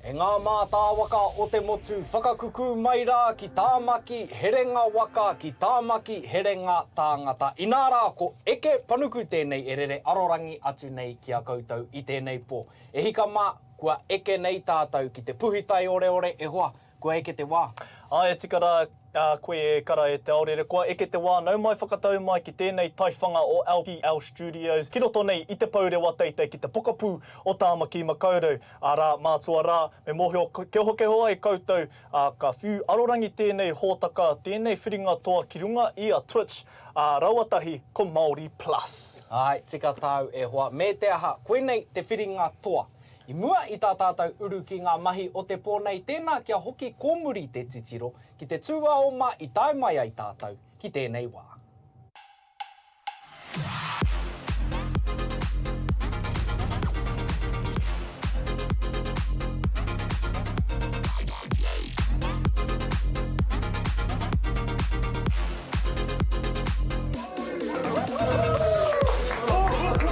E ngā mātāwaka o te motu whakakukū mai rā ki Tāmaki herenga waka, ki Tāmaki herenga tāngata. Inā rā ko Eke Panuku tēnei e rere arorangi atu nei ki a koutou i tēnei pō. E hika mā, kua eke nei tātou ki te puhi taioreore e hoa, Kua eke te wā. Āe, e tika rā koe e kara e Te Aorere, kua eke te wā, nau mai whakatau mai ki tēnei taiwhanga o LPL Studios, ki roto nei i te pourewa teitei ki te pokapū o Tāmaki Makaurau. Arā, mātua rā, me mōhio kehokeho ai koutou, ā, ka whiu arorangi tēnei hōtaka, tēnei whiringa toa ki runga i a Twitch, ā, raua tahi ko Māori Plus. Āe, tika tāu e hoa. Me te aha, koinei te whiringa toa. I mua i tā tātou uru ki ngā mahi o te pō nei tēnā kia hoki kōmuri te titiro ki te tūāoma i tae mai ai tātou ki tēnei wā.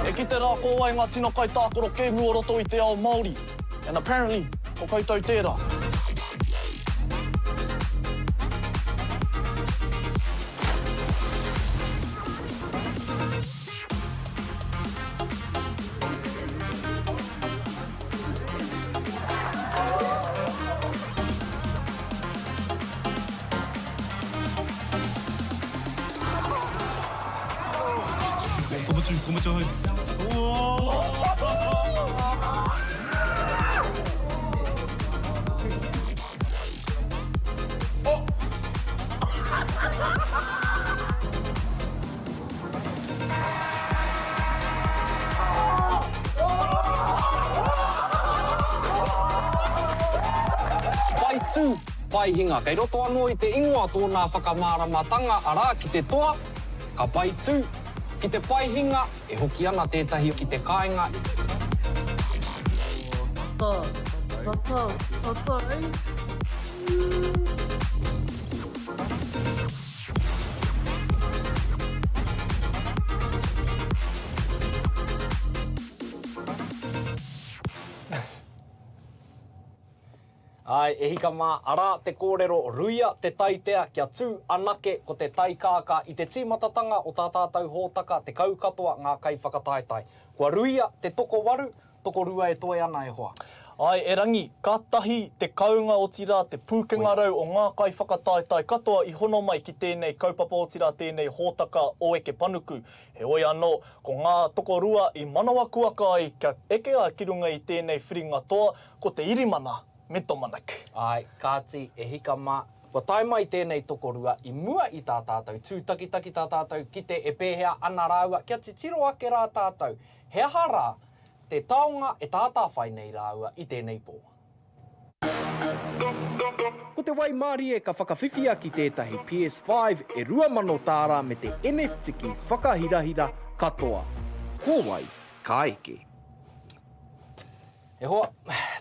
E kite rā ko wai ngā tino kaitākaro kēmu o roto i te ao Māori. And apparently, ko koutou tērā. Ko mutu, ko mutu ahau. Pai tū, pai hinga. Kei roto anō i te ingoa tōnā whakamāramatanga, arā, ki te toa, ka pai tū, ki te pai hinga, e hoki ana tētahi ki te kāinga. Tata, tata, tata, eh? Āe, e hika mā, arā te kōrero ruia te taitea kia tū anake ko te taikākā i te tīmatatanga o tā tātou hōtaka 10 katoa ngā kaiwhakataetae. Kua ruia te tokowaru, Tokorua e toe ana e hoa. Āe, erangi, kātahi te kounga otirā te pūkenga rau o ngā kaiwhakataetae katoa i hono mai ki tēnei kaupapa otirā tēnei hōtaka o Eke Panuku. Heoi anō, ko ngā tokorua i manawa kuaka ai kia eke ai ki runga i tēnei whiringa toa, ko Te Irimana me Dominic. Āe, kāti, e hika mā, kua tae mai tēnei tokorua i mua i tā tātou tūtakitaki tā tātou kite e pēhea ana rāua kia titiro ake rā tātou he aha rā Te taonga e tātāwhai nei rāua i tēnei pō. Ko te waimārie ka whakawhiwhia ki tētahi PS5 e 2000 tāra me te NFTiki whakahirahira katoa. Ko wai ka eke? E hoa,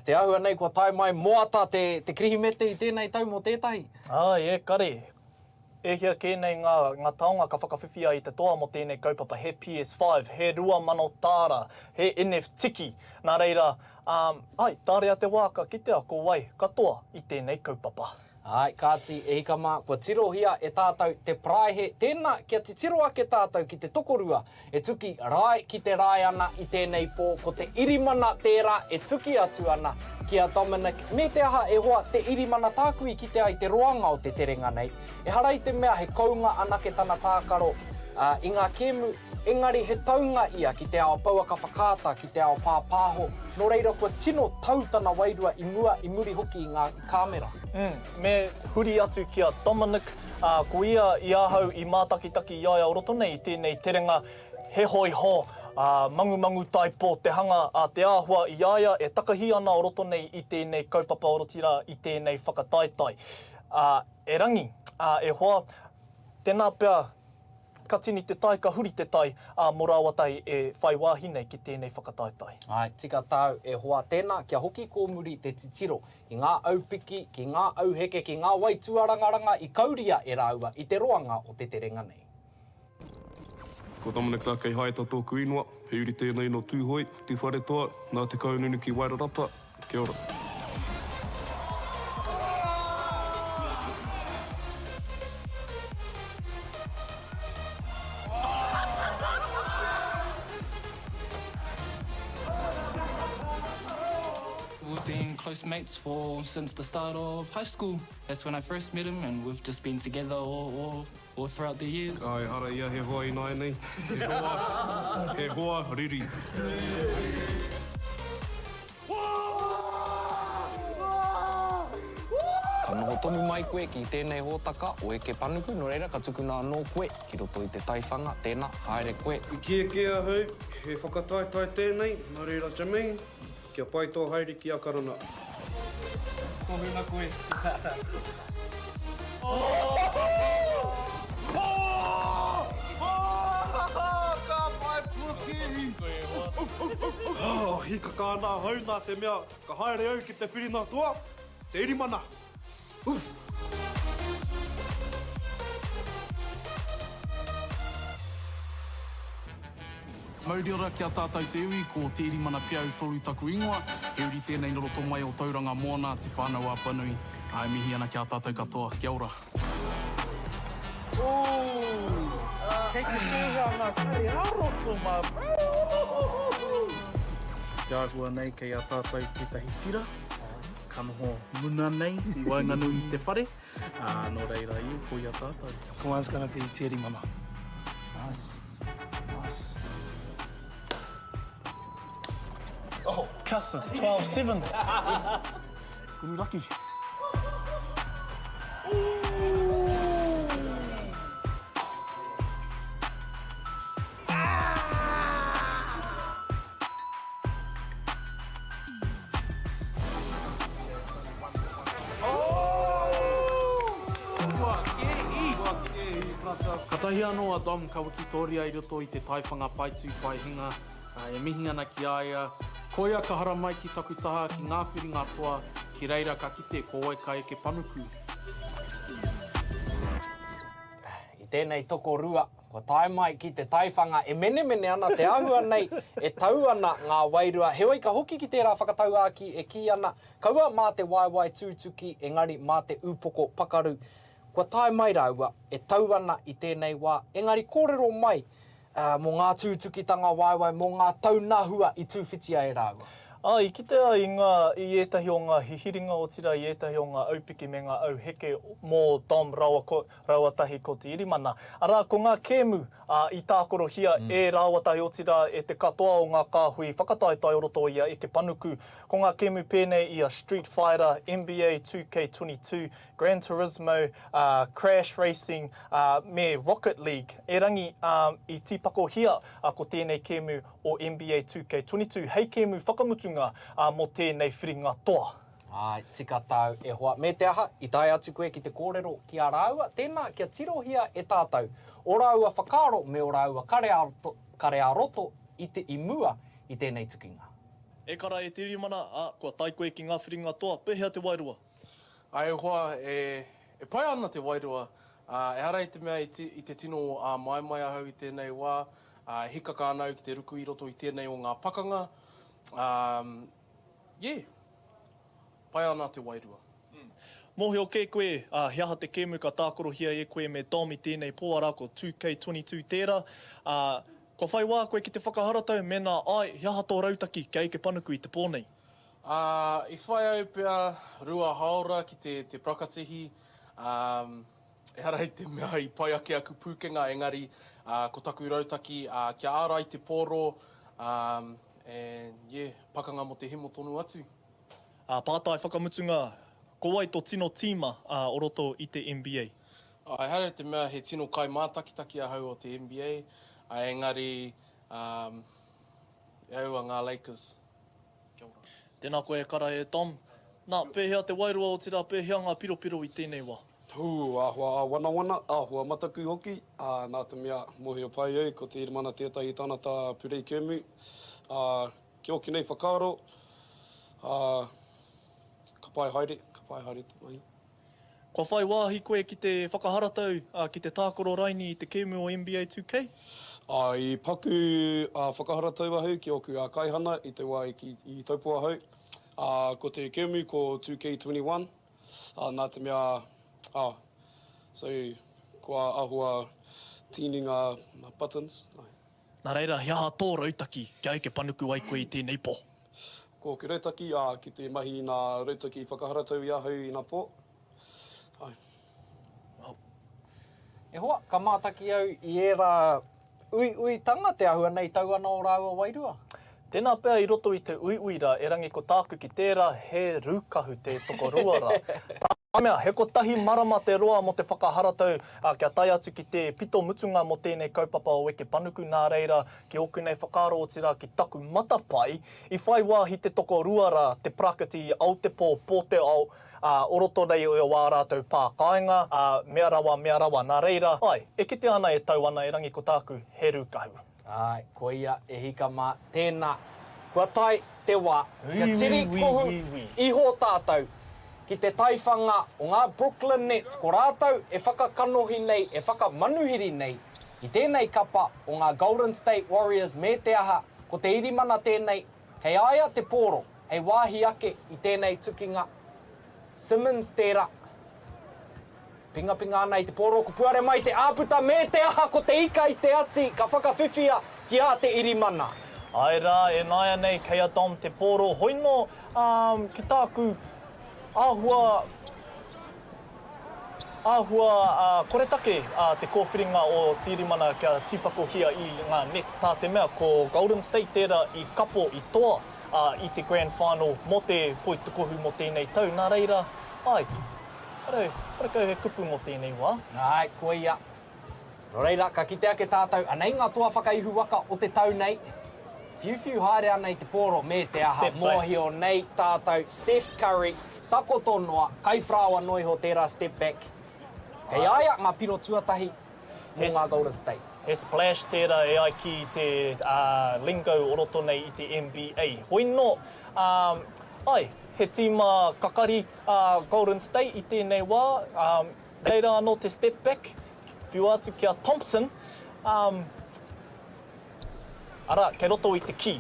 te āhua nei kua tae mai moata te te Kirihimete i tēnei tau mō tētahi. Āe, e kare. E hia kē nei ngā, ngā taonga ka whakawhiwhia i te toa mō tēnei kaupapa, he PS5, he 2000 tāra, he NF tiki. Nā reira, um, ai, tarea te wā ka kitea ko wai ka toa i tēnei kaupapa. Āe, kāti, e hika mā, kua tirohia e tātou te paraehe, tēnā kia titiro ake tātou ki te tokorua e tuki rae ki te rae ana i tēnei pō, ko te irimana tērā e tuki atu ana ki a Dominic, me te aha e hoa, te irimana tāku i kite ai te roanga o te terenga nei, ehara i te mea he kounga anake tana tākaro i ngā kēmu, engari he taunga ia ki te ao pouaka whakaata, ki te ao pāpāho, nō reira kua tino tau tana wairua i mua, i muri hoki i ngā kāmera. Mm, me huri atu ki a Dominic, ā, ko ia i ahau i mātakitaki i a ia o roto nei i tēnei terenga, He hōiho, ā, mangumangu taipō te hanga a te āhua i a ia e takahi ana o roto nei i tēnei kaupapa otirā i tēnei whakataetae. Ā, erangi, ā, e hoa, tēnā pea ka tini te tai, ka huri te tai, ā, mō rāua tahi e whai wāhi nei ki tēnei whakataetae. Āe, tika tāu, e hoa, tēnā, kia hoki kōmuri te titiro ki ngā aupiki, ki ngā auheke, ki ngā wai tuarangaranga i kauria e rāua i te roanga o te terenga nei. Ko Dominic Takei Haeta tōku ingoa, he uri tēnei nō Tūhoe, Tūwharetoa, nā Te Kaununu ki Wairarapa. Kia ora. close mates for since the start of high school. That's when I first met him and we've just been together all, all, all throughout the years. Ā, ehara ia he hoa ināianei, he hoa, he hoa riri. Ka noho tonu mai koe ki tēnei hōtaka o Eke Panuku, nō reira ka tukuna anō koe ki roto i te taiwhanga, tēnā, haere koe. I kī kē ahau, he whakataetae tēnei, nā reira Jermaine, kia pai tō haere ki Akarana. Tohunga koe. Ka pai puakēhi! Hīkaka ana ahau nā te mea ka haere au ki te whiringa toa, te irimana. Mauri ora ki a tātou te iwi, ko Te Irimana Piau Toru taku ingoa, he uri tēnei no roto mai o Tauranga Moana, Te Whānau-a-Apanui, ā, e mihi ana ki a tātou katoa, kia ora. Kei te pēhea ngā kare ā-roto, my bro? Te āhua nei kei a tātou tētahi tira, ka noho muna nei i waenganui i te whare, ā, nō reira, ia, koia tātou. One's gonna be Te Irimana. Nice. Nice. Oh, cuss, it's 12-7. Guru Lucky. Katahi anō a Dom ka wikitoria i roto i te taiwhanga paetū paehinga, e mihi ana ki a ia, koia ka haramai ki taku taha ki ngā whiringa toa, ki reira ka kite ko wai ka eke panuku. I tēnei tokorua, Kua tae mai ki te taiwhanga e menemene ana te āhua nei e tau ana ngā wairua, heoi ka hoki ki tērā whakatauākī e kī ana, kaua mā te waewae tūtuki engari mā te ūpoko pakaru. Kua tae mai rāua, e tau ana i tēnei wā, engari kōrero mai mō ngā tūtukitanga waewae, mō ngā taunahua i tūwhitia e rāua. Ā, i kitea i ngā, i ētahi o ngā hihiringa, otirā i ētahi o ngā aupiki me ngā auheke mō Dom rawa ko, rāua tahi ko Te Irimana. Arā, ko ngā kēmu, ā, i tākarohia e rāua tahi otirā e te katoa o ngā kāhui whakataetae o roto i a Eke Panuku. Ko ngā kēmu pēnei i a Street Fighter, NBA 2K22, Gran Turismo, ā, Crash Racing, ā, me Rocket League. Erangi, ā, i tīpakohia, ā, ko tēnei kēmu o NBA 2K22 hei kēmu whakamutunga, ā, mō tēnei whiringa toa. Āe, tika tāu e hoa. Me te aha, i tae atu koe ki te kōrero ki a rāua, tēnā kia tirohia e tātou ō rāua whakaaro me ō rāua kare ā-roto, kare ā-roto i te i mua i tēnei tukinga. E kara e Te Irimana, ā, kua tae koe ki ngā whiringa toa, pēhea te wairua? Āe e hoa, e, e pai ana te wairua. Ā, ehara i te mea i, i te tino āmaimai ahau i tēnei wā, ā, e hikaka ana au ki te ruku i roto i tēnei o ngā pakanga, ā, Yeah. Pai ana te wairua. Mōhio kē koe, ā, he aha te kēmu ka tākarohia e koe me Dom i tēnei pō, arā, ko 2K22 tērā, ā, kua whai wā koe ki te whakaharatau mēnā āe, he aha tō rautaki kia eke panuku i te pō nei? Ā, i whai au pea rua hāora ki te, te parakatihi, ā, ehara i te mea i pai ake aku pūkenga, engari, ā, ko taku rautaki, ā, kia ārai te pōro, ā, And yeah, pakanga mo te hemo tonu atu. Ā, pātai whakamutunga, ko wai tō tino tīma o roto i te NBA? Ehara i te mea he tino kaimātakitaki ahau o te NBA, engari um, e au a ngā Lakers. Kia ora. Tēnā koe e kara e Dom. Nā, pēhea te wairua otirā pēhea ngā piropiro i tēnei wā? Hū, āhua āwanawana, āhua mataku hoki, ā, nā te mea, mōhio pai au ko Te Irimana tētahi tangata purei kēmu, ā, ki ōku nei whakaaro, ā, ka pai haere, ka pai haere te mahi. Kua whai wāhi koe ki te whakaharatau, ā, ki te tākaro raini i te kēmu o NBA 2K? Ā, i paku whakaharatau ahau ki ōku kaihana i te wā i, i Taupo ahau, ā, ko te kēmu ko 2K21, Ā, nā te mea, ā, so, kua āhua tīni ngā buttons, āe. Nā reira, he aha tō rautaki kia eke panuku ai koe i tēnei pō? Ko ōku rautaki, ā, ki te mahi i ngā rautaki i whakaharatau i ahau i ngā pō. Āe. E hoa, ka mātaki au i ērā uiuitanga, te āhua nei tau ana ō rāua wairua. Tēnā pea i roto i te uiui rā, erangi ko tāku ki tērā, he rūkahu te tokorua rā. Tā mea, he kotahi marama te roa mō te whakaharatau, ā, kia tae atu ki te pito mutunga mō tēnei kaupapa o Eke Panuku, nā reira, ki ōku nei whakaaro, otirā ki taku matapae, i whai wāhi te tokorua rā, te Prakati i ao te pō, pō te ao, ā, o roto nei o ā rātou pā kāinga, ā, mea rawa, mea rawa, nā reira, āe, e kitea ana e tau ana, erangi ko tāku, he rūkahu. Āe, koia e hika mā, tēnā, kua tae te wā kia tiri kohu iho tātou ki te taiwhanga o ngā Brooklyn Nets, ko rātou e whakakanohi nei, e whakamanuhiri nei i tēnei kapa o ngā Golden State Warriors me te aha, ko te irimana tēnei, kei a ia te pōro hei wāhi ake i tēnei tukinga, Simmons tērā. Pingapinga ana i te pōro ko puare mai te āputa me te aha ko te ika i te ati ka whakawhiwhia ki a Te Irimana. Āe rā, e nāianei kei a Dom te pōro hoino, ā, ki tāku āhua, āhua koretake te kōwhiringa o Tīrimana kia tīpakohia i ngā Nets, tā te mea ko Golden State tērā i kapo, i toa i te Grand Final mō te poitokohu mō tēnei tau, nā reira, āe. Parau, karekau he kupu mō tēnei wā. Āe, koia. Nō reira, ka kite ake tātou, anei ngā toa whakaihu waka o te tau nei, whiuwhiu haere ana i te pōro me te aha, mōhio nei tātou, Steph Curry, takoto noa, kai parāoa noa iho tērā step back. Kei a ia ngā piro tuatahi mō ngā Golden State. He splash tērā e ai ki te lingo o roto nei i te NBA. Hoi nō, āe, he tīma kakari a Golden State i tēnei wā, ā, reira anō te step back, whiua atu ki a Thompson, ā, arā, kei roto i te kī.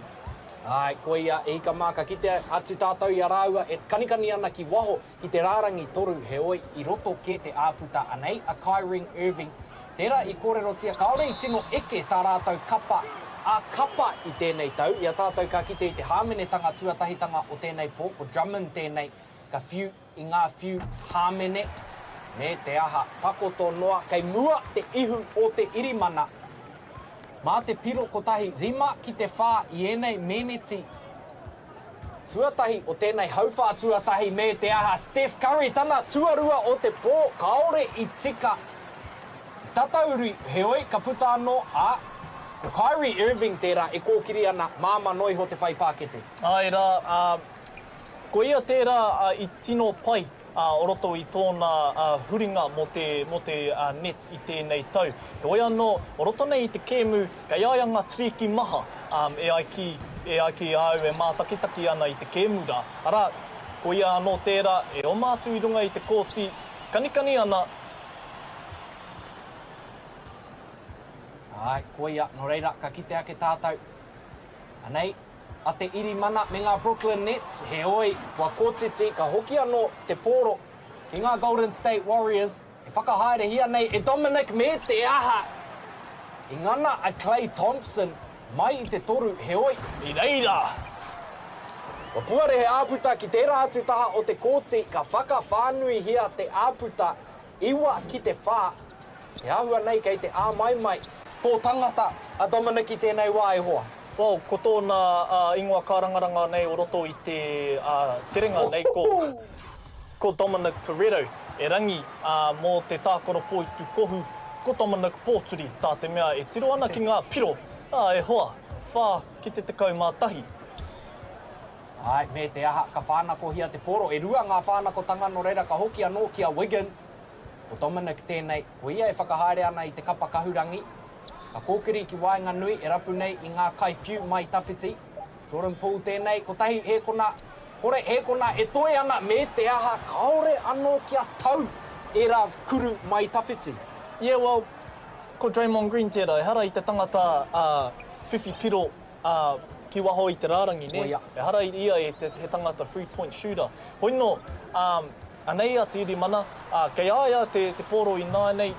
Āe, koia, e hika mā, ka kitea atu tātou i a rāua e kanikani ana ki waho, ki te rārangi toru, heoi, i roto kē te āputa, anei a Kyrie Irving, tērā i kōrerotia kāore i tino eke tā rātou kapa ā-kapa i tēnei tau, i a tātou ka kite i te hāmenetanga tuatahitanga o tēnei pō, ko Drummond tēnei, Ka whiu i ngā whiu hāmene, me te aha, takoto noa kei mua te ihu o te irimana. Mā te piro kotahi, rima ki te whā i ēnei meneti tuatahi o tēnei hauwhā tuatahi me te aha, Steph Curry tana tuarua o te pō, kāore i tika tatauri, heoi ka puta anō, ā, ko Kyrie Irving tērā e kōkiri ana, māmā noa iho te whai pākete. Āe rā, ā, Ko ia tērā i tino pai o roto i tōna huringa mō te, mō te Nets i tēnei tau. Heoi anō, o roto nei i te kēmu, kei a ia ngā trīki maha e ai ki, e ai ki a au e mātakitaki ana i te kēmu rā. Arā, ko ia anō tērā e oma atu i runga i te kōti, kanikani ana, Āe, koia, nō reira, ka kite ake tātou. Anei, a te Irimana me ngā Brooklyn Nets, heoi, kua kotiti, ka hoki anō te pōro ki ngā Golden State Warriors, e whakahaerehia nei e Dominic me te aha! I ngana a Klay Thompson mai i te toru, heoi, I reira! Kua puare he āputa ki tērā atu taha o te kōti, ka whakawhānuihia te āputa, iwa ki te whā, Te āhua nei kei te āmaimai tō tangata a Dominic i tēnei wā e hoa. Well, ko tōna ingoa kārangaranga nei o roto i te terenga nei ko, ko Dominic Toretto. Erangi, mō te tākaro pōitu kohu, ko Dominic Pōturi tā te mea e tiro ana ki ngā piro, ā, e hoa, whā ki te 11. Āe, me te aha, ka whānakohia te pōro. E rua ngā whānakotanga, nō reira ka hoki anō ki a Wiggins. Ko Dominic tēnei, ko ia e whakahaere ana i te kapa kahurangi. Ka kōkiri ki waenganui e rapu nei i ngā kaiwhiu mai tawhiti. Jordan Poole tēnei, kotahi hēkona, kore hēkona e toe ana me te aha kāore anō kia tau ērā kuru mai tawhiti. Yeah well, ko Draymond Green tērā, ehara i te tangata whiwhi piro ā, ki waho i te rārangi, nē? Koia. Ehara ia i te, he tangata three point shooter. Hoi nō, ā, anei a Te Irimana, ā, kei a ia te, te pōro ināianei.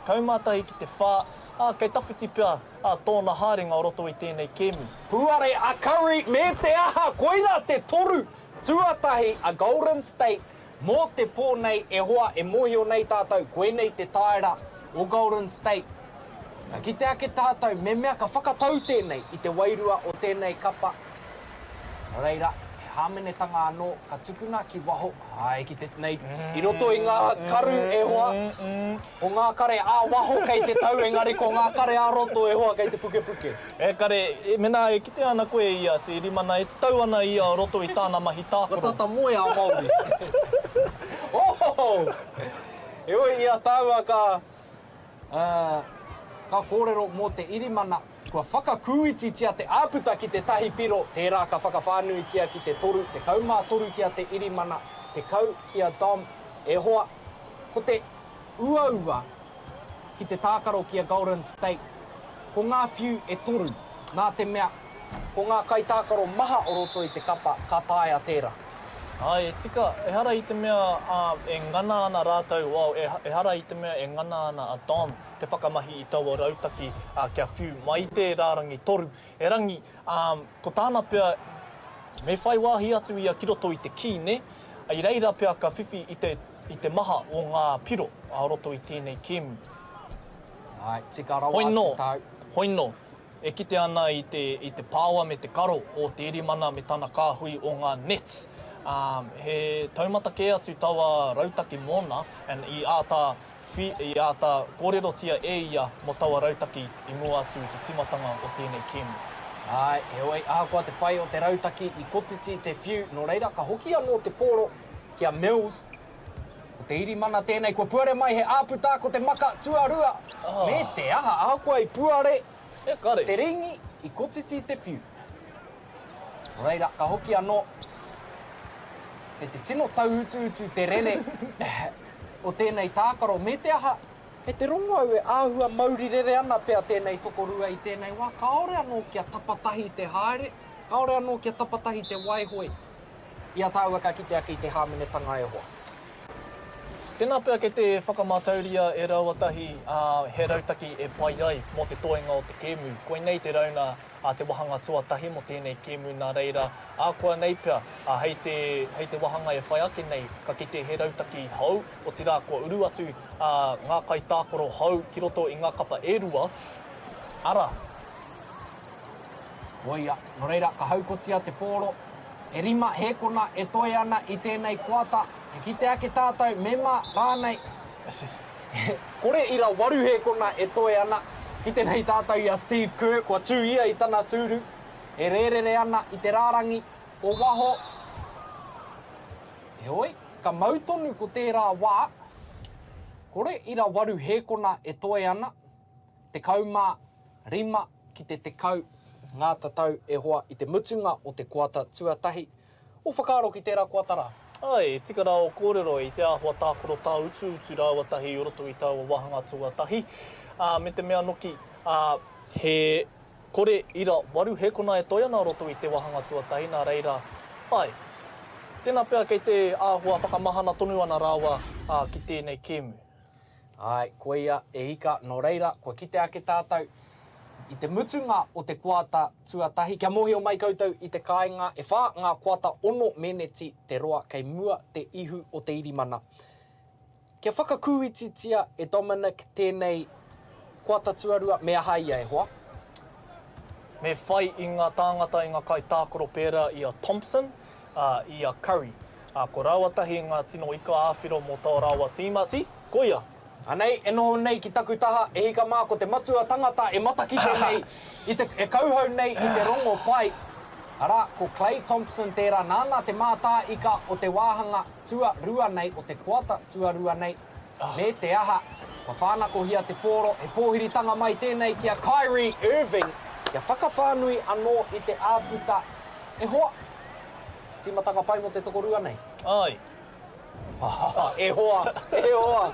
11 ki te whā, ā, kei tawhiti pea ā tōna haerenga o roto i tēnei kēmu. Puare a Curry me te aha, koirā te toru tuatahi a Golden State mō te pō nei e hoa e mōhio nei tātou koinei te taera o Golden State. Ka kite ake tātou me mea ka whakatau tēnei i te wairua o tēnei kapa. Nō reira, he hāmenetanga anō ka tukuna ki waho, āe, ki te, nei, i roto i ngā karu e hoa, ko ngā kare ā-waho kei te tau engari ko ngā kare ā-roto e hoa kei te pukepuke. E kare, mēnā e kitea ana koe i a Te Rimana e tau ana ia o roto i tāna mahi tākaro. Kua tata moe a Māori. Oho! Heoi, i a tāua ka, ka kōrero mō te irimana, Kua whakakūititia te āputa ki te tahi piro, tērā ka whakawhānuitia ki te 33 ki a Te Irimana, 10 ki a Dom. E hoa, ko te uaua ki te tākaro ki a Golden State, ko ngā whiu e toru, nā te mea, ko ngā kaitākaro maha o roto i te kapa ka taea tērā. Āe, e tika, ehara i te mea e ngana ana rātou, well, ehara i te mea e ngana ana a Dom te whakamahi i taua rautaki kia whiu mai i te rārangi toru. Erangi, ko tāna pea, me whai wāhi atu ia ki roto i te kī, nē? I reira pea ka whiwhi i te, i te maha o ngā piro ā roto i tēnei kēmu. Āe, tika rawa atu tāu. Hoi nō, e kite ana i te, i te pāoa me te karo o Te Irimana me tana kāhui o ngā Nets. Ā, he taumata kē atu taua rautaki mōna, and i āta Whi, i āta kōrerotia e ia mō taua rautaki i mua atu i te tīmatanga o tēnei kēmu. Āe, heoi, ahakoa te pai o te rautaki i kotiti te whiu, nō reira ka hoki anō te pōro ki a Mills. Ko te irimana tēnei kua puare mai he āputa ko te maka tuarua. Me te aha, ahakoa i puare te ringi, i kotiti te whiu. Nō reira, ka hoki anō. Kei te tino tauutuutu te rere o tēnei tākaro, me te aha, kei te rongo au e āhua mauri rere ana pea tēnei tokorua i tēnei wā, kāore anō kia tapatahi te haere, kāore anō kia tapatahi te waihoe i a tāua ka kite ake i te hāmenetanga e hoa. Tēnā pea kei te whakamātauria e rāua tahi, ā, he rautaki e pai ai mō te toenga o te kēmu. Koinei te rauna a te wahanga tuatahi mō tēnei kēmu nā reira, ākuanei pea, ā, hei te, hei te wahanga e whai ake nei, ka kite he rautaki hou, otirā kua uru atu, ā, ngā kaitākaro hou ki roto i ngā kapa e rua, arā. Koia, nō reira, ka haukotia te pōro. E rima hēkona e toe ana i tēnei koata, e kite ake tātou mema rānei. Kore ira waru hēkona e toe ana, kite nei tātou i a Steve Kerr, kua tū ia i tana tūru, e rērere ana i te rārangi o waho. Heoi, ka mau tonu ko tērā wā, kore ira waru hēkona e toe ana, 15 ki te 10 ngā tatau e hoa i te mutunga o te koata tuatahi. Ō whakaaro ki tērā koata rā? Āe, e tika rā ō kōrero i te āhua tākaro tāutuutu rāua tahi i roto i taua wāhanga tuatahi, ā, me te mea noki, ā, he kore ira waru hēkona e toe ana roto i te wāhanga tuatahi, nā reira, āe, tēnā pea kei te āhua whakamahana tonu ana rāua, ā, ki tēnei kēmu. Āe, koia e ika, nō reira, kua kite ake tātou i te mutunga o te koata tuatahi. Kia mōhio mai koutou i te kāinga, e whā ngā koata ono meneti te roa kei mua te ihu o te irimana. Kia whakakūititia e Dominic tēnei koata tuarua, me aha ia e hoa? Me whai i ngā tāngata i ngā kaitākaro pērā i a Thompson, ā, i a Curry. Ā, ko rāua tahi ngā tino ika āwhiro mō tō rāua tīma, see, koia! Anei, e noho nei ki taku taha, e hika mā ko te matua tangata e matakite nei, i te, e kauhau nei i te rongo pai. Arā, ko Clay Thompson tērā nāna te mātāika o te wāhanga tuarua nei, o te koata tuarua nei, me te aha, kua whānakohia te pōro, he pōhiritanga mai tēnei ki a Kyrie Irving, kia whakawhānui anō i te āputa. E hoa, Tīmatanga pai mō te tokorua nei. Āe. E hoa, e hoa.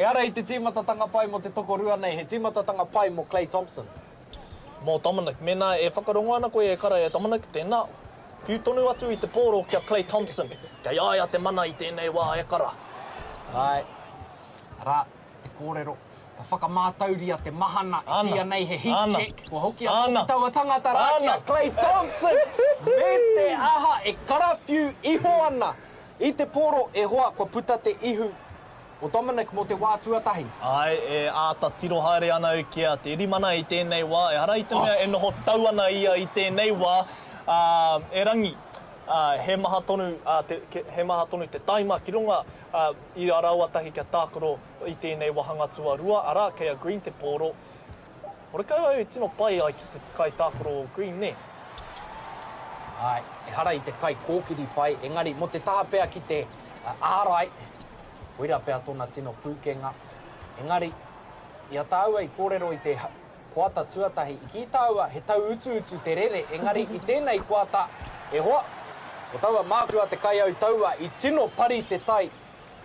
Ehara i te tīmatatanga pai mō te tokorua nei, he tīmatatanga pai mō Klay Thompson. Mō Dominic. Mēnā e whakarongo ana koe e kara e Dominic, tēnā, whiu tonu atu i te pōro ki a Klay Thompson. Kei a ia te mana i tēnei wā e kara. Āe. Arā, te kōrero. Ka whakamātauria te mahana e kīia nei he heat check. Kua hoki anō ki taua tangata rā ki a Klay Thompson me te aha e karawhiu iho ana i te pōro e hoa kua puta te ihu o Dominic mō te wā tuatahi. Āe, e āta tiro haere ana au ki a Te Irimana i tēnei wā, ehara i te mea e noho tau ana ia i tēnei wā, ā, erangi, ā, he maha tonu, ā, te, he maha tonu te taima ki runga, ā, i a rāua tahi kia tākaro i tēnei wāhanga tuarua, arā, kei a Green te pōro. Horekau au i tino pai ai ki te kaitākaro o Green, nē? Āe, ehara i te kaikōkiri pai, engari mō te taha pea ki te ārai, koira pea tōna tino pūkenga. Engari, i a tāua i kōrero i te koata tuatahi, i kī tāua he tauutuutu te rere, engari i tēnei koata, e hoa, ko taua māku a te kaiautaua i tino pari te tai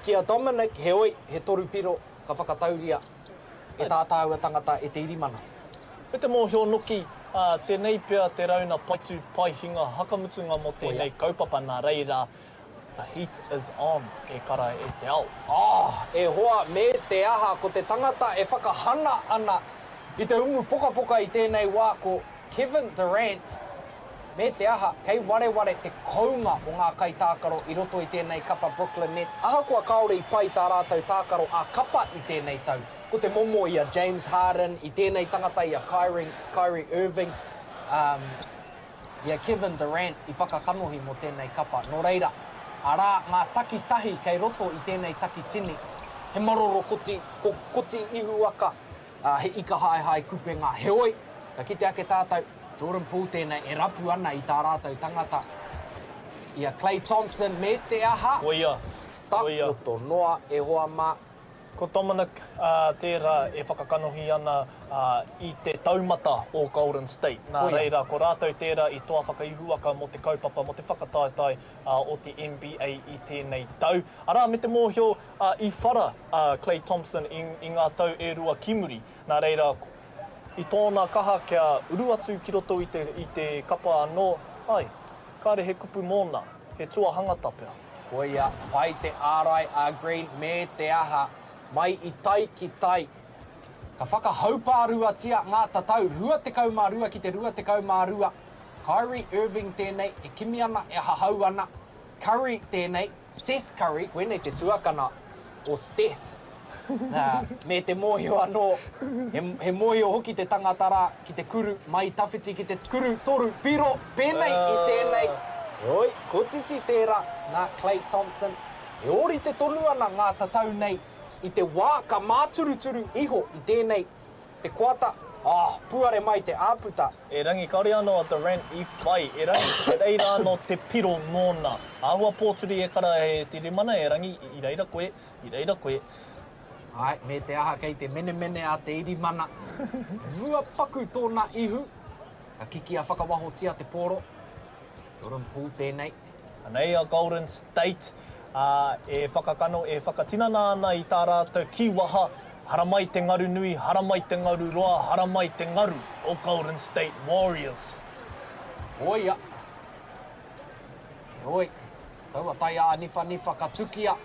Ki a Dominic, heoi, he torupiro ka whakatauria e tā tāua tangata e Te Irimana. Me te mōhio noki, ā, tēnei pea te rauna paitu paihinga hakamutunga mō tēnei kaupapa nā reira, the heat is on, e kara e te ao. Oh, e hoa, me te aha, ko te tangata e whakahana ana i te umu pokapoka i tēnei wā ko Kevin Durant, Me te aha, kei wareware te kounga o ngā kaitākaro i roto i tēnei kapa Brooklyn Nets, ahakoa kāore i pai tā rātou tākaro ā-kapa i tēnei tau. Ko te momo i a James Harden, i tēnei tangata i a Kyrie, Kyrie Irving, um, i a Kevin Durant i whakakanohi mō tēnei kapa. Nō reira, arā ngā takitahi kei roto i tēnei takitini, he maroro koti, ko, koti ihuaka, ā, he ika haehae kupenga. Heoi, ka kite ake tātou, Jordan Poole tēnei e rapu ana i tā rātou tangata, i a Klay Thompson me te aha? Koia, koia. Takoto noa e hoa mā. Ko Dominic tērā e whakakanohi ana i te taumata o Golden State. Nā reira, ko rātou tērā i toa whakaihuwaka mō te kaupapa, mō te whakataetae o te NBA i tēnei tau. Arā, me te mōhio, i whara a Klay Thompson i, i ngā tau e rua ki muri. Nā reira, i tōna kaha kia uru atu ki roto i te, i te kapa anō, ai, kāre he kupu mōna, he tuahangata pea. Koia, pai te ārai a Green me te aha, mai i tai ki tai. Ka whakahaupāruatia ngā tatau 22 ki te 22. Kyrie Irving tēnei e kimi ana, e hahau ana. Curry tēnei, Seth Curry, koinei te tuakana o Steph. Nā, me te mōhio anō, he, he mōhio hoki te tangata rā ki te kuru mai tawhiti ki te kuru toru piro, pēnei i tēnei. Heoi, kotiti tērā nā Klay Thompson. E ōrite tonu ana ngā tatau nei i te wā ka māturuturu iho i tēnei Te koata, oh, puare mai te āputa. Erangi, kāore anō a Durant i whai, erangi, kei reira anō te piro mōna. Āhua pōturi e kara e te rimana, erangi, i reira koe, i reira koe. Āe, me te aha kei te menemene a te irimana. Mua paku tōna ihu, ka kikia whakawahotia te pōro. Jordan Poole tēnei. Anei a Golden State, ā, e whakakano, e whakatinana ana i tā rātou kīwaha, Haramai te ngaru nui, haramai te ngaru roa, haramai te ngaru o Golden State Warriors. Koia. Heoi, taua tai āniwhaniwha ka tukia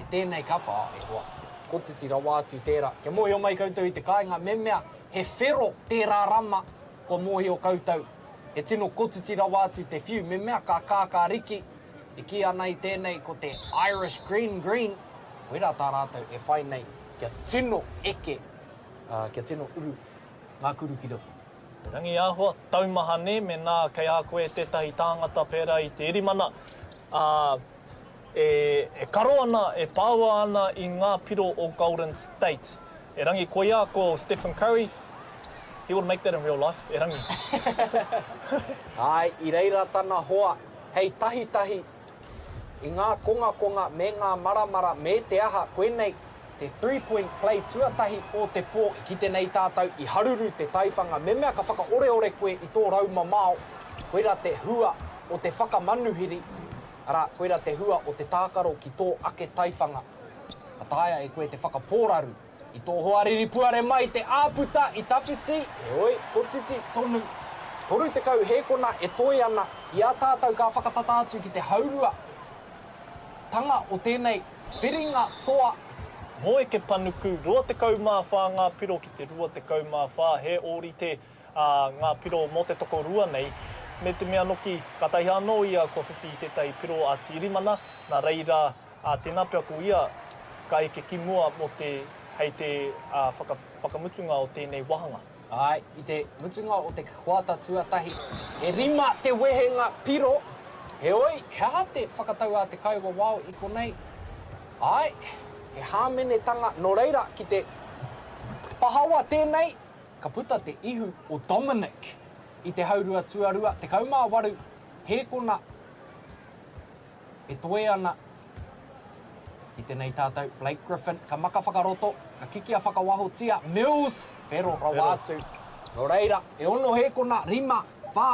e tēnei kapa, e hoa, kotiti rawa atu tērā. Kia mōhio mai koutou i te kāinga, me mea he whero tērā rama, kua mōhio koutou. He tino kotiti rawa atu te whiu, me mea ka kākāriki, e kī ana i tēnei ko te Irish Green Green, koirā tā rātou e whai nei kia tino eke, ā, kia tino uru ngā kuru ki roto. He rangi āhua taumaha nē, mēnā kei a koe tētahi tāngata pērā i te Erimana, ā, E, e karo ana, e pāua ana i ngā piro o Golden State. Erangi koia ko Stephen Curry, he would make that in real life, erangi. Āe, i reira tana hoa hei tahitahi i ngā kongakonga me ngā maramara me te aha, koinei te three point play tuatahi o te pō i kite nei tātou i haruru te taiwhanga me mea ka whakaoreore koe i tō raumamao, koira te hua o te whakamanuhiri Arā, koirā te hua o te tākaro ki tō ake taiwhanga. Ka taea e koe te whakapōraru i tō hoariri puare mai te āputa i tawhiti, heoi, kotiti tonu. 30 hēkona e toe ana i a tātou ka whakatata atu ki te haurua tanga o tēnei whiringa toa. Mō Eke Panuku, 24 ngā piro ki te 24, he ōrite ngā piro mō te tokorua nei, me te mea noki, kātahi anō ia kua whiwhi i tētahi piro a Tīrimana, nā reira, tēnā pea ko ia ka eke ki mua mō te, hei te whakamutunga o tēnei wāhanga. Āe, i te mutunga o te koata tuatahi, e rima te wehenga piro, heoi, he aha te whakatau a te kaiwawao i konei? Āe, he hāmenetanga, nō reira, ki te pahawa tēnei, ka puta te ihu o Dominic i te haurua tuarua, 18 hēkona E toe ana i tenei tātou, Blake Griffin, ka maka whakaroto, ka kikia whakawahotia, Mills, whero rawa atu. Nō reira, e ono hēkona, rima, whā,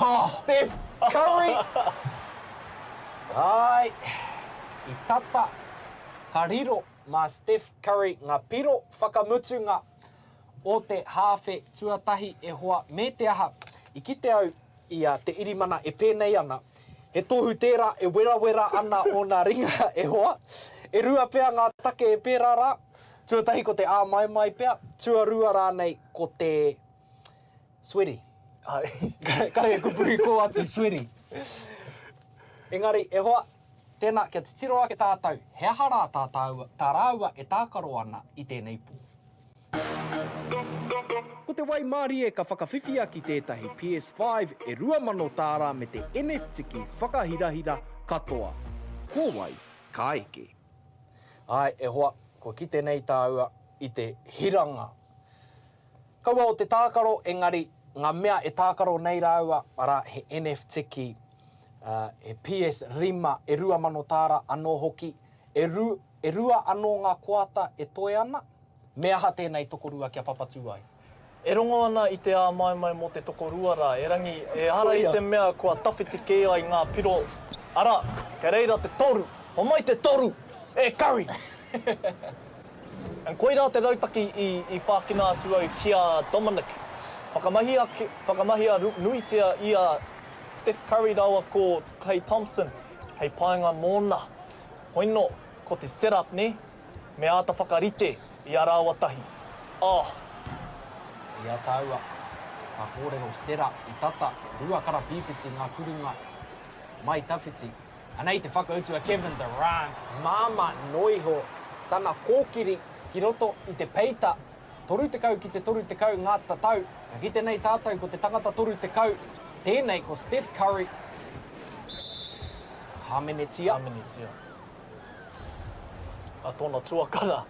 oh, Steph Curry! Ai, i tata, ka riro mā Steph Curry ngā piro whakamutunga o te hāwhe tuatahi e hoa, me te aha, i kite au i a Te Irimana e pēnei ana, he tohu tērā e werawera ana ōna ringa e hoa. E rua pea ngā take e pērā rā, tuatahi ko te āmaimai pea, tuarua rānei ko te sweaty. Kare he kupu i kō atu, sweaty. Engari, e hoa, tēnā, kia titiro ake tātou, he aha rā tā tāua, tā rāua e tākaro ana i tēnei pō? Ko te waimārie ka whakawhiwhia ki tētahi PS5 e 2000 tāra me te NFTiki whakahirahira katoa. Ko wai ka eke? Āe, e hoa, kua kite nei tāua i te hiranga. Kaua o te tākaro, engari ngā mea e tākaro nei rāua, arā, he NFTiki, he PS5 e 2000 tāra anō hoki, e ru, e rua anō ngā koata e toe ana, Me aha tēnei tokorua kia papatū ai? E rongo ana i te āmaimai mō te tokorua rā, erangi, ehara i te mea kua tawhiti kē ai ngā piro, arā, kei reira te toru, homai te toru, e Curry! And koirā te rautaki i, i whākina atu au ki a Dominic. Whakamahia, whakamahia nuitia i a Steph Curry rāua ko Klay Thompson hei painga mōna. Hoino, ko te set up, nē? Me āta whakarite i a rāua tahi. Oh! I a tāua, ka kōrero Sera i tata, Ruakarapīpiti ngā kurunga mai tawhiti. Anei te whakautu a Kevin Durant, māmā noiho tana kōkiri ki roto i te peita. 30 ki te 30 ngā tatau, ka kite nei tātou ko te tangata 30, tēnei ko Steph Curry. Hāmenetia. Hāmenetia. A tōna tuakana.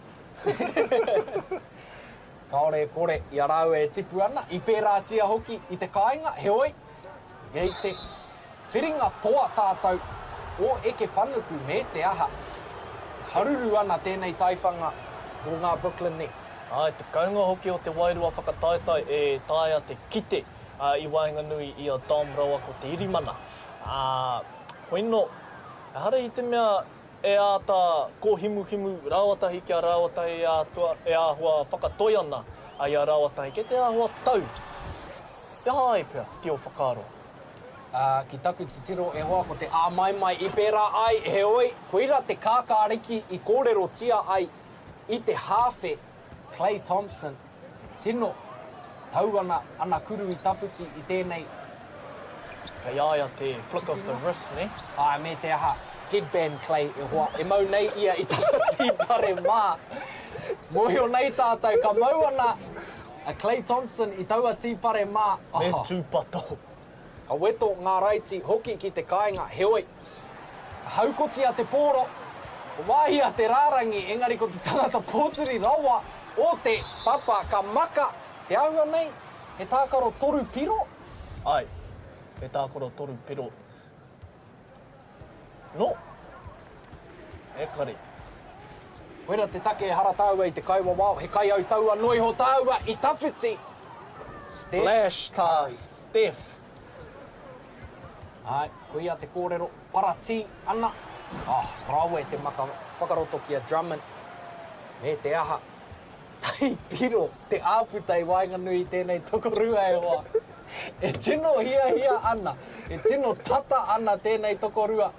Kāore e kore, i a rāua e tipu ana, i pērātia hoki i te kāinga, heoi, kei te whiringa toa tātou o eke panuku me te aha, haruru ana tēnei taiwhanga o ngā Brooklyn Nets. Āe, te kounga hoki o te wairua whakataetae e taea te kite i waenganui i a Dom raua ko Te Irimana. Ā, hoino, Ehara i te mea e āta kōhimuhimu rāua tahi ki a rāua tahi e ātua, e āhua whakatoi ana i a rāua tahi, kei te āhua tau. He aha ai pea, ki ō whakaaro? Ā, ki taku titiro e hoa ko te āmaimai i pērā ai, heoi, koira te kākāriki i kōrerotia ai i te hāwhe Klay Thompson, e tino tau ana ana kuru i tawhiti i tēnei. Kei a ia te flick of the wrist, nē? Āe, me te aha, headband Klay e hoa, e mau nei ia i tana tīpare mā. Mōhio nei tātou, ka mau ana a Klay Thompson i taua tīpare mā, oh. Me tūpato. Ka weto ngā raiti hoki ki te kāinga, heoi, ka haukotia te pōro, ka wāhia te rārangi, engari ko te tangata pōturi rawa o te papa ka maka te āhua nei, he tākaro toru piro? Āe, he tākaro toru piro. No! E kare. Koira te take ehara tāua i te kaiwawao, he kaiautaua noa iho tāua i tawhiti. Splash tā Steph. Āe, koia te kōrero, paratī ana. Oh, rawe te maka whakaroto ki a Drummond. Me te aha, tai piro te āputa i waenganui i tēnei tokorua e hoa. E tino hiahia ana, e tino tata ana tēnei tokorua.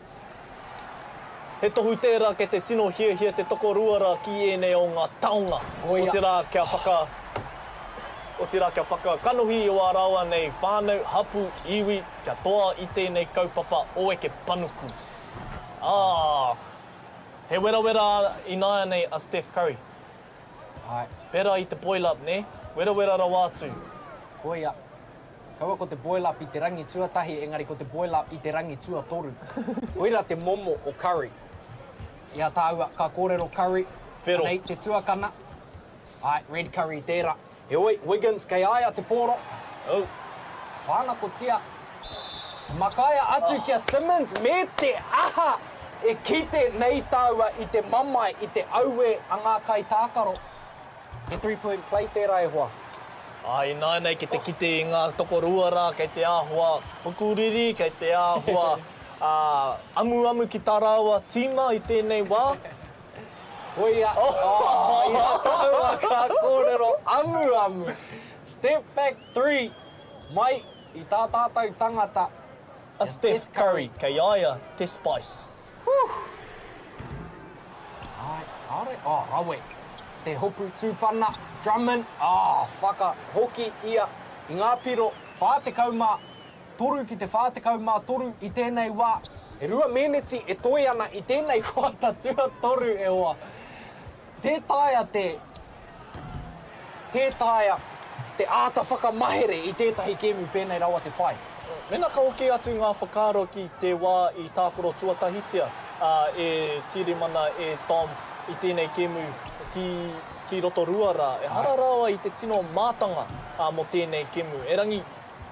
He tohu tērā kei te tino hiahia te tokorua rā ki ēnei o ngā taonga, otirā kia whaka, otirā kia whakakanohi i wā rāua nei whānau, hapū, iwi, kia toa i tēnei kaupapa o Eke Panuku. Ā, he werawera ināianei a Steph Curry. Āe. Pērā i te boil up, nē? Werawera rawa atu. Koia. Kaua ko te boil up i te rangi tuatahi engari ko te boil up i te rangi tuatoru. Koira te momo o curry. I a tāua ka kōrero curry, Whero. anei te tuakana. Āe, red curry tērā. Heoi, Wiggins kei a ia te pōro. Oh. Whānakotia. Makaia atu ki a Simmons me te aha e kite nei tāua i te mamae, i te auē a ngā kaitākaro. He three-point play tērā e hoa. Ā, ināianei ki te kite i ngā tokorua rā kei te āhua pukuriri, kei te āhua amuamu ki tā rāua tīma i tēnei wā. Koia, oh, i a tāua ka kōrero amuamu. Step back three mai i tā tātou tangata. A Steph Curry, kei a ia te spice. Whew! Āe, kāore, oh, rawe. Te hopu tūpana, Drummond, oh, whakahoki ia i ngā piro 43 ki te 43 i tēnei wā. E rua meneti e toe ana i tēnei koata tuatoru e hoa. Tē taea te, tē taea te āta whakamahere i tētahi kēmu pēnei rawa te pai. Mēnā ka hoki atu ngā whakaaro ki te wā i tākaro tuatahitia e Tīrimana, e Tom i tēnei kēmu ki, ki Rotorua rā, ehara rawa i te tino mātanga mō tēnei kēmu. Erangi,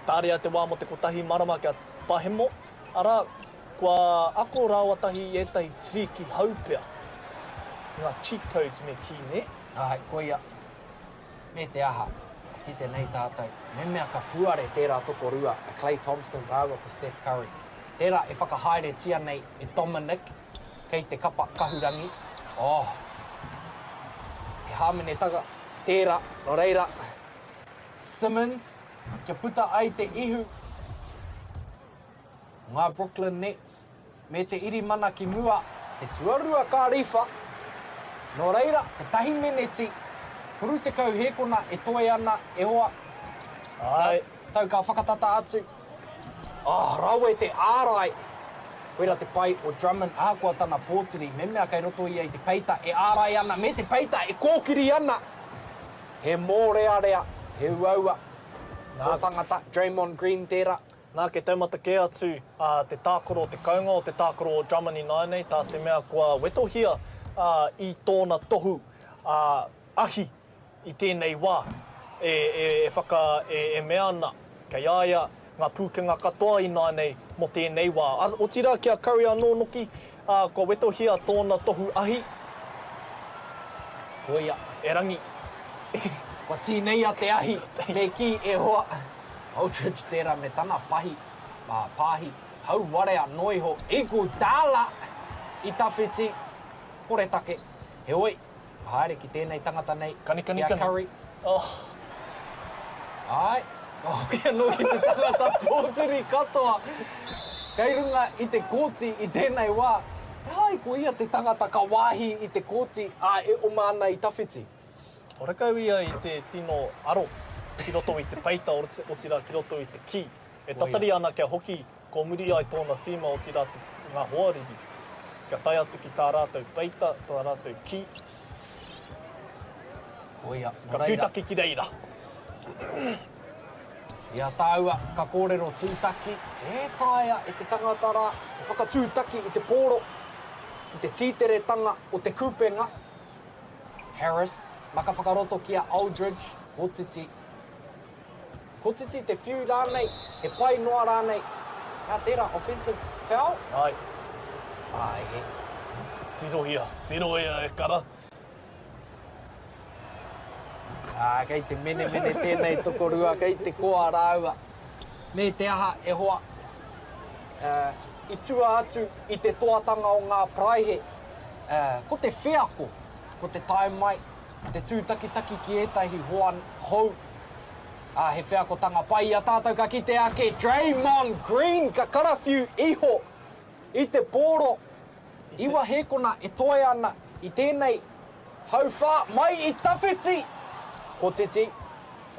tāria te wā mō te kotahi marama kia pahemo, arā, Kua ako rāua tahi i ētahi tiriki hou pea. Ngā cheat codes me kī, nē? Āe, koia. Me te aha, kite nei tātou, mehemea ka puare tērā tokorua a Klay Thompson rāua ko Steph Curry. Tērā e whakahaeretia nei e Dominic kei te kapa kahurangi. Oh! He hāmenetanga tērā, nō reira, Simmons, kia puta ai te ihu. Ngā Brooklyn Nets me te irimana ki mua, te tuarua ka riwha. Nō reira, kotahi meneti, 30 hēkona e toe ana e hoa. Āe. Tau ka whakatata atu. Oh, rawe te ārai! Koira te pai o Drummond ahakoa tana pōturi, mehemea kei roto ia i te peita e ārai ana, me te peita e kōkiri ana! He mōrearea, he uaua tō tangata, Draymond Green tērā. Nā, kei taumata kē atu te tākaro, te kounga o te tākaro o Drummond ināianei, tā te mea kua wetohia i tōna tohu ahi i tēnei wā e whaka, e mea ana kei a ia ngā pūkenga katoa ināianei mō tēnei wā. Otirā ki a Curry anō noki, kua wetohia tōna tohu ahi. Koia. Erangi. Kua tīneia te ahi, me kī e hoa. Aldridge tērā me tana pahi, ā, pāhi, hauwarea noa iho, Iguodala i tawhiti, koretake. Heoi, ka haere ki tēnei tangata nei, Kanikani, ki a kani. Curry. Oh. Āe, ka hoki anō ki te tangata pōturi katoa kei runga i te kōti i tēnei wā. He ai ko ia te tangata ka wāhi i te kōti, ā, e oma ana i tawhiti. Horekau ia i te tino aro ki roto i te peita, otirā ki roto i te kī. E tatari ana kia hoki ko muri ai tōna tīma, otirā ngā hoariri, kia tae atu ki tā rātou peita, tā rātou kī. Koia, nō Ka reira. tūtaki ki reira. I a tāua ka kōrero tūtaki, tē taea e te tangata rā te whakatūtaki i te pōro ki te tīteretanga o te kupenga. Harris, maka whakaroto ki a Aldridge, kotiti. Kotiti te whiu rānei, he pai noa rānei. Hea tērā, offensive foul? Ai. Ai, he. Tirohia, tirohia e kara. Ā, kei te menemene tēnei tokorua, kei te koa rāua. Me te aha, e hoa, i tua atu i te toatanga o ngā paraihe, ko te wheako, ko te tae mai, ko te tūtakitaki ki ētahi hoa hou, ā, he wheakotanga pai i a tātou ka kite ake Draymond Green ka karawhiu iho i te pōro. Iwa hēkona e toea ana i tēnei hauwhā mai i tawhiti! Kotiti.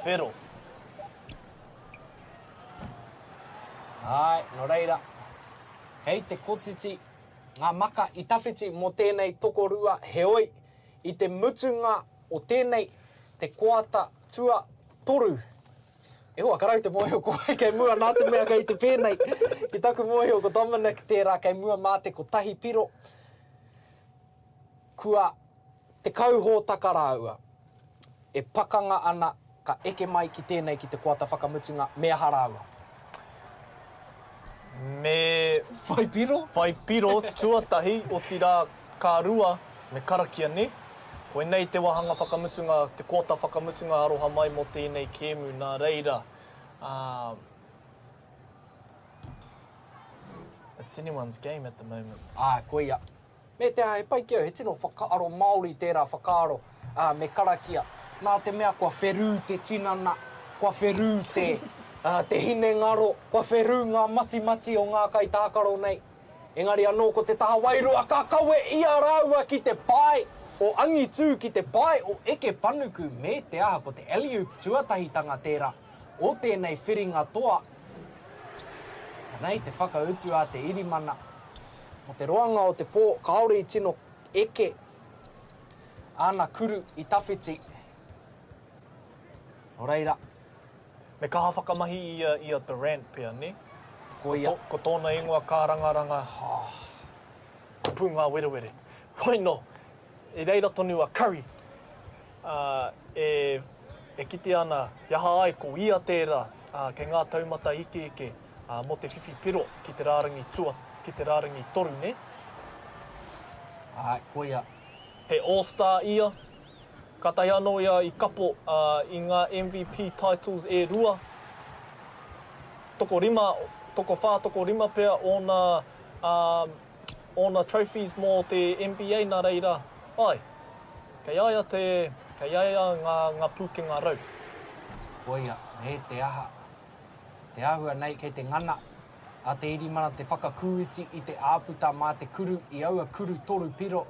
Whero. Āe, nō reira, kei te kotiti ngā maka i tawhiti mō tēnei tokorua, heoi, i te mutunga o tēnei, te koata tuatoru. E hoa, ka rau te mōhio ko wai kei mua nā te mea kei te pēnei. Ki taku mōhio ko Dominic tērā kei mua mā te kotahi piro. Kua 10 hōtaka rāua e pakanga ana ka eke mai ki tēnei ki te koata whakamutunga me aha rāua? Me. Whai piro? Whai piro tuatahi, otirā ka rua me karakia nē? Koinei te wāhanga whakamutunga, te kōta whakamutunga aroha mai mō tēnei kēmu, nā reira, ā, it's anyone's game at the moment. Āe, koia. Me te aha, he pai ki au, he tino whakaaro Māori tērā whakaaro, ā, me karakia. Nā te mea kua wherū te tinana, kua wherū te, ā, te hinengaro, kua wherū ngā matimati o ngā kaitākaro nei. Engari anō ko te taha wairua ka kawe i a rāua ki te pae o angitū, ki te pae o eke panuku me te aha ko te alley-oop tuatahitanga tērā o tēnei whiringa toa. Anei te whakautu a te Irimana. Mō te roanga o te pō kāore i tino eke āna kuru i tawhiti. Nō reira. Me kaha whakamahi ia i a Durant pea, nē? Koia. Ko tōna ingoa kārangaranga, ko Pūngāwerewere. Why no? I reira tonu a Curry, ā, e, e kitea ana he aha ai ko ia tērā, ā, kei ngā taumata ikeike, ā, mō te whiwhi piro ki te rārangi tua, ki te rārangi toru, nē? Āe, koia. He All-Star ia. Kātahi anō ia i kapo i ngā MVP titles e rua. Tokorima, tokowhā, tokorima pea ōna, ōna trophies mō te NBA nā reira, āe, kei a ia te, kei a ia ngā, ngā pūkenga rau. Koia, me te aha. Te āhua nei kei te ngana a Te Irimana te whakakūiti i te āputa mā te kuru i aua kuru toru piro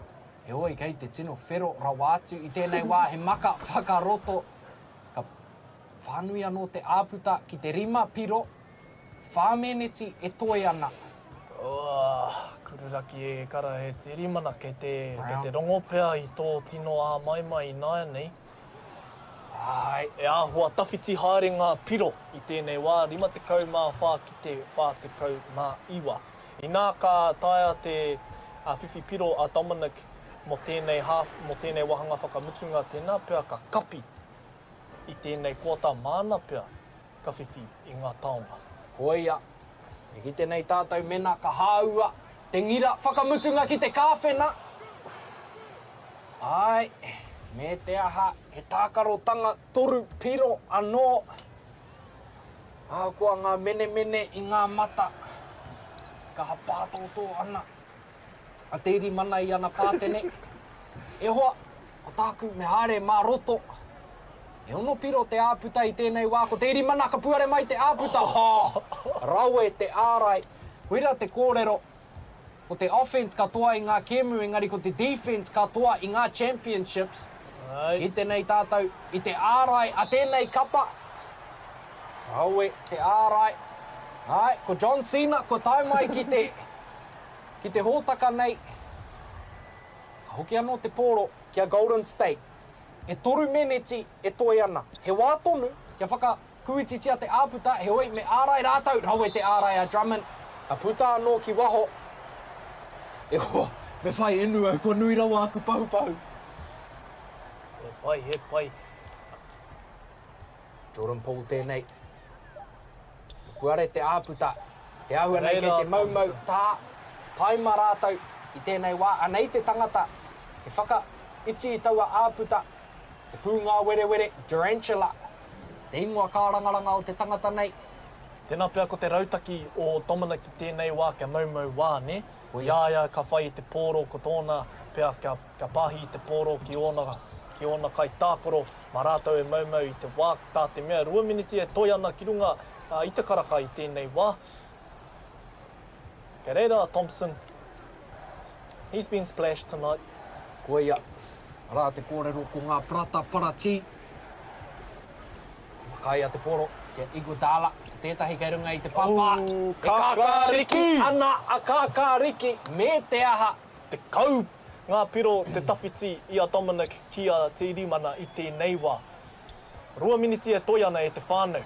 Heoi, kei te tino whero rawa atu i tēnei wā he maka whakaroto. Ka whānui anō te āputa ki te rima piro, whā meneti e toe ana. Oh, Kururaki e kara he tirimana kei te, kei te rongo pea i tō tino āmaimai ināianei. Āe. E āhua tawhiti haere ngā piro i tēnei wā, 54 ki te 49. Inā ka taea te whiwhi piro a Dominic mō tēnei half, mō tēnei wāhanga whakamutunga, tēnā pea ka kapi i tēnei koata māna pea ka whiwhi i ngā taonga. Koia, e kite nei tātou mena ka hāua te ngira whakamutunga ki te kāwhena. Āe, me te aha, he tākarotanga toru piro anō. Ahakoa ngā menemene i ngā mata, kaha pātōtō ana a Te Irimana i ana pātene, E hoa, ko tāku me haere mā roto. E ono piro te āputa i tēnei wā, ko Te Irimana ka puare mai te āputa, ha! Rawe te ārai. Koira te kōrero, ko te offence ka toa i ngā kēmu engari ko te defence ka toa i ngā championships. Kite nei tātou i te ārai a tēnei kapa. Rawe te ārai. Āe, ko John Cena kua tae mai ki te, ki te hōtaka nei. Ka hoki anō te pōro ki a Golden State. E toru meneti e toe ana. He wā tonu kia whaka Kūititia te āputa, heoi me ārai rātou, rawe te ārai a Drummond, ka puta anō ki waho. E hoa, me whai inu au, kua nui rawa aku pahupahu. He pai, he pai. Jordan Poole tēnei. Puare te āputa. Te āhua nei kei te maumau tā taima rātou i tēnei wā. Anei te tangata e whakaiti i taua āputa. Te pūngāwerewere, Durantula, te ingoa kārangaranga o te tangata nei. Tēnā pea ko te rautaki o Dominic i tēnei wā kia maumau wā, nē? I a ia ka whai i te pōro ko tōna pea kia, kia pāhi i te pōro ki ōna, ki ōna kaitākaro mā rātou e maumau i te wā, tā te mea rua miniti e toe ana ki runga i te karaka i tēnei wā. Kei reira a Thompson. He's been splashed tonight. Koia, arā te kōrero ko ngā parata paratī. Makaia te poro ki a Iguodala, ko tētahi kei runga i te papa. Ooh, E kākāriki ana a Kākāriki me te aha. 10 ngā piro te tawhiti i a Dominic ki a Te Irimana i tēnei wā. Rua miniti e toe ana e te whānau.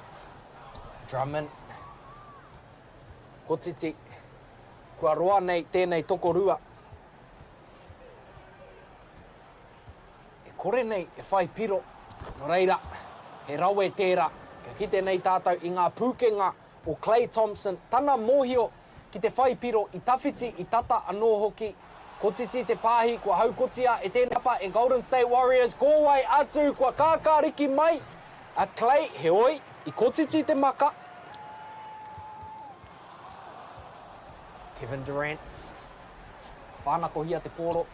Drummond. Kotiti. Kua roa nei tēnei tokorua. E kore nei e whai piro, nō reira, he rawe tērā. Kia kite nei tātou i ngā pūkenga o Klay Thompson, tana mōhio ki te whai piro i tawhiti, i tata anō hoki. Kotiti te pāhi kua haukotia e tēnei kapa e Golden State Warriors, ko wai atu kua kākāriki mai a Klay, heoi, i kotiti te maka. Kevin Durant, whānakohia te pōro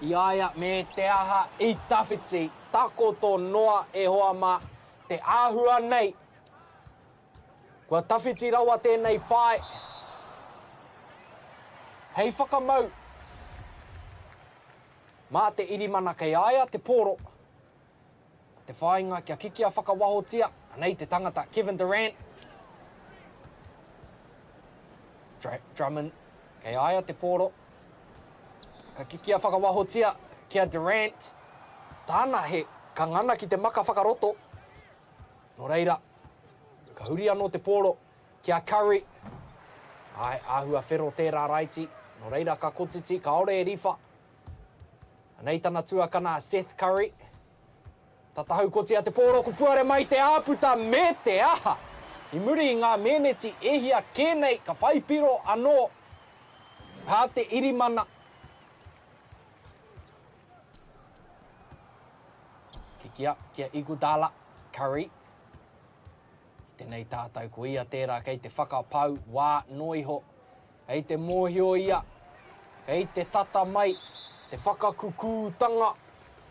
i a ia me te aha i tawhiti, takoto noa e hoa mā, te āhua nei. Kua tawhiti rawa tēnei pae hei whakamau mā te irimana kei a ia te pōro. Ko te whāinga kia kikia whakawahotia, anei te tangata, Kevin Durant. Drummond, kei a ia te pōro. Ka kikia whakawahotia ki a Durant. Tāna he ka ngana ki te maka whakaroto. Nō reira, ka huri anō te pōro ki a Curry. Āe, āhua whero tērā raiti. Nō reira ka kotiti, kāore e riwha. Anei tana tuakana a Seth Curry. Tata haukotia te pōro ko puare mai te āputa me te aha! I muri i ngā mēneti e hia kē nei ka whai piro anō a te irimana. Kikia ki a Iguodala, Curry. Ki tenei tātou ko ia tērā kei te whakapau wā noa iho. Kei te mōhio ia, kei te tata mai te whakakukūtanga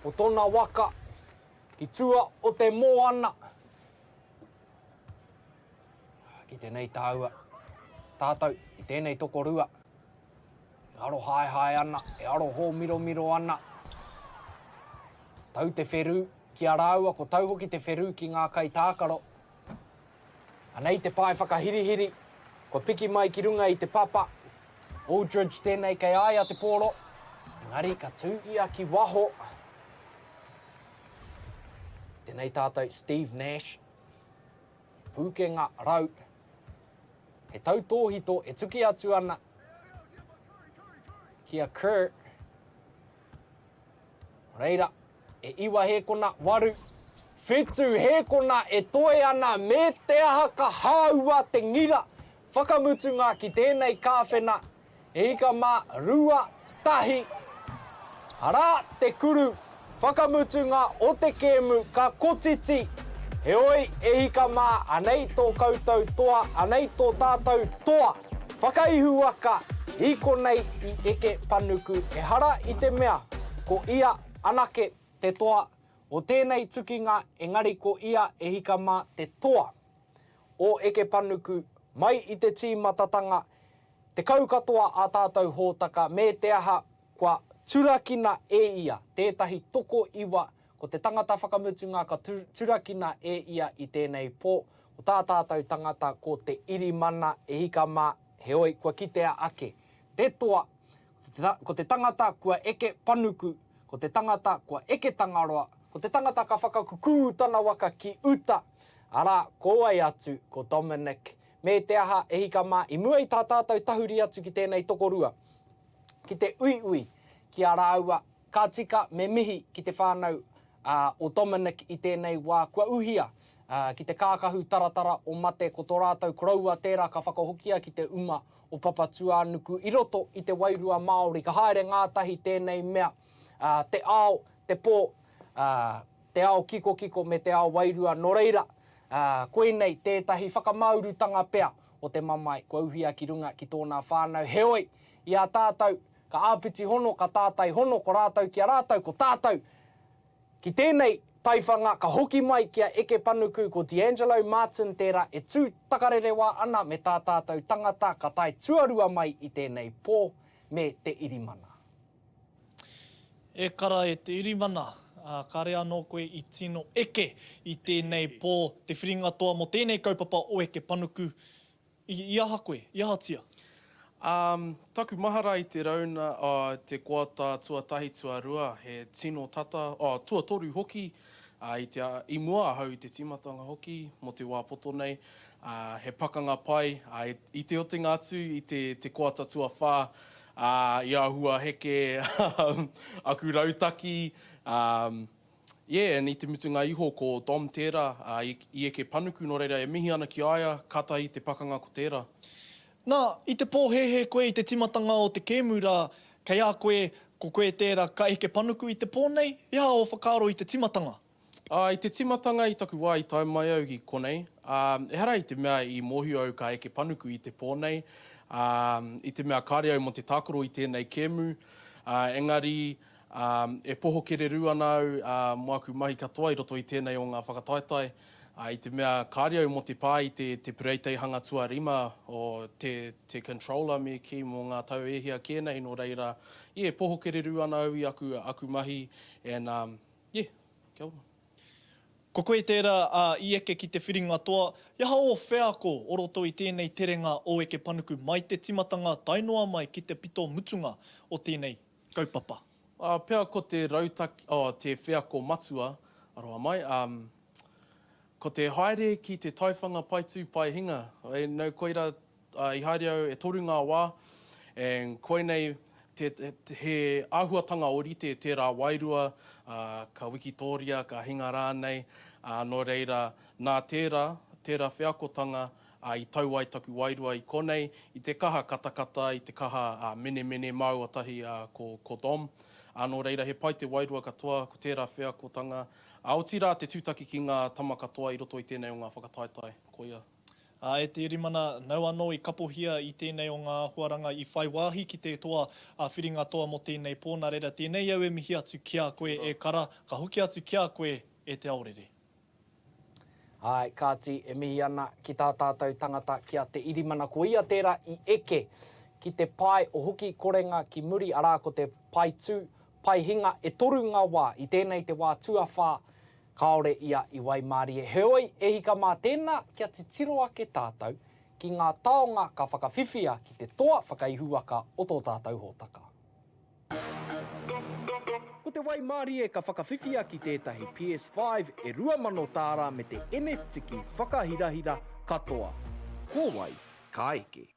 o tona waka ki tua o te moana. Ki tenei tāua, tātou i tēnei tokorua. E arohaehae ana, e aro hōmiromiro ana. Tau te wherū ki a rāua, ko tau hoki te wherū ki ngā kaitākaro. Anei te pae whakahirihiri, kua piki mai ki runga i te papa. Aldridge tēnei kei a ia te pōro, engari ka tū ia ki waho. Tēnei tātou Steve Nash, pūkenga rau. He tautōhito e tuki atu ana ki a Kerr. Reira, e iwa hēkona, waru, whitu hēkona e toe ana me te aha ka hāua te ngira whakamutunga ki tēnei kāwhena E hika mā, 2, 1. Arā te kuru whakamutunga o te kēmu ka kotiti. Heoi, e hika mā, anei tō koutou toa, anei tō tātou toa whakaihuwaka i konei i eke panuku. Ehara i te mea ko ia anake te toa o tēnei tukinga engari ko ia e hika mā te toa o eke panuku mai i te tīmatatanga 10 katoa ā tātou hōtaka me te aha kua turakina e ia tētahi tokoiwa, ko te tangata whakamutunga ka turakina e ia i tēnei pō, ko tā tātou tangata ko te irimana e hika mā, heoi kua kitea ake te toa, ko te tangata kua eke panuku, ko te tangata kua eke Tangaroa, ko te tangata ka whakakukū tana waka ki uta, arā, ko wai atu, ko Dominic Me te aha, e hika mā, i mua i tā tātou tahuri atu ki tēnei tokorua, ki te uiui ki a rāua, ka tika me mihi ki te whānau o Dominic i tēnei wā kua uhia ki te kākahu taratara o mate ko tō rātou koroua tērā ka whakahokia ki te uma o Papatūānuku i roto i te wairua Māori ka haere ngātahi tēnei mea te ao, te pō, te ao kikokiko me te ao wairua nō reira, ā, koinei tētahi whakamāurutanga pea o te mamae kua uhia ki runga ki tōna whānau. Heoi, i a tātou, ka āpiti hono, ka tātai hono, ko rātou ki a rātou, ko tātou ki tēnei taiwhanga, ka hoki mai ki a Eke Panuku, ko D'Angelo Martin tērā e tū takarerewa ana me tā tātou tangata ka tae tuarua mai i tēnei pō me te irimana. E kara e te Irimana, ā, kare anō koe i tino eke i tēnei pō, te whiringa toa mō tēnei kaupapa o Eke Panuku, i, i aha koe, i ahatia? Ā, taku mahara i te rauna, ā, te koata tuatahi, tuarua, he tino tata, ā, tuatoru hoki, ā, i te, i mua ahau i te tīmatanga hoki mō te wā poto nei, ā, he pakanga pai, ā, i te otinga atu i te, te koata tuawhā, Ā, i āhua heke aku rautaki, ā, yeah, and i te mutunga iho ko Dom tērā, ā, i, i eke panuku, nō reira e mihi ana ki a ia, kātahi te pakanga ko tērā. Nā, i te pōhēhē koe i te tīmatanga o te kēmu rā, kei a koe, ko koe tērā ka eke panuku i te pō nei? He aha ō whakaaro i te tīmatanga? Ā, i te tīmatanga i taku wā i tae mai au ki konei, ā, ehara i te mea i mōhio au ka eke panuku i te pō nei, ā, i te mea kāre au mō te tākaro i tēnei kēmu, ā, engari, ā, e poho kererū ana au, ā, mō aku mahi katoa i roto i tēnei o ngā whakataetae, ā, i te mea kāre au mō te pā i te, te pereiteihanga tuarima o te, te controller me kī mō ngā tau e hia kē nei, nō reira, yeah, poho kererū ana au i aku, aku mahi and, um, Yeah, kia ora. Ko koe tērā, ā, i eke ki te whiringa toa, i aha ō wheako o roto i tēnei terenga o Eke Panuku mai te timatanga tae noa mai ki te pito mutunga o tēnei kaupapa? Ā, pea ko te rautaki, oh, te wheako matua, aroha mai, ā, ko te haere ki te taiwhanga paetū pae hinga, e, no, koirā Ā, i haere au e toru ngā wā, and koinei te, he āhuatanga ōrite tērā wairua, ā, ka wikitōria, ka hinga rānei, ā, nō reira, nā tērā, tērā wheakotanga, ā, i tau ai taku wairua i konei, i te kaha katakata, i te kaha, ā, menemene māua tahi, ā, ko, ko Dom. Ā, nō reira, he pai te wairua katoa, ko tērā wheakotanga, ā, otirā te tūtaki ki ngā tama katoa i roto i tēnei o ngā whakataetae, koia. Ā, e te Rimana, nau anō i kapohia i tēnei o ngā āhuaranga i whai wāhi ki te toa a Whiringa Toa mō tēnei pō, nā reira tēnei au e mihi atu ki a koe e Kara, ka hoki atu ki a koe e Te Aorere. Āe, kāti, e mihi ana ki tā tātou tangata ki a Te Irimana, ko ia tērā i eke ki te pae o hoki korenga ki muri, arā ko te pae tū, pae hinga, e toru ngā wā, i tēnei te wā tuawhā Kāore ia i waimarie. Heoi, e hika mā tēnā, kia titiro ake tātou ki ngā taonga ka whakawhiwhia ki te toa whakaihuwaka o tō tātou hōtaka. Ko te waimarie ka whakawhiwhia ki tētahi PS5 e 2000 tāra me te NFTiki whakahirahira katoa. Ko wai ka eke?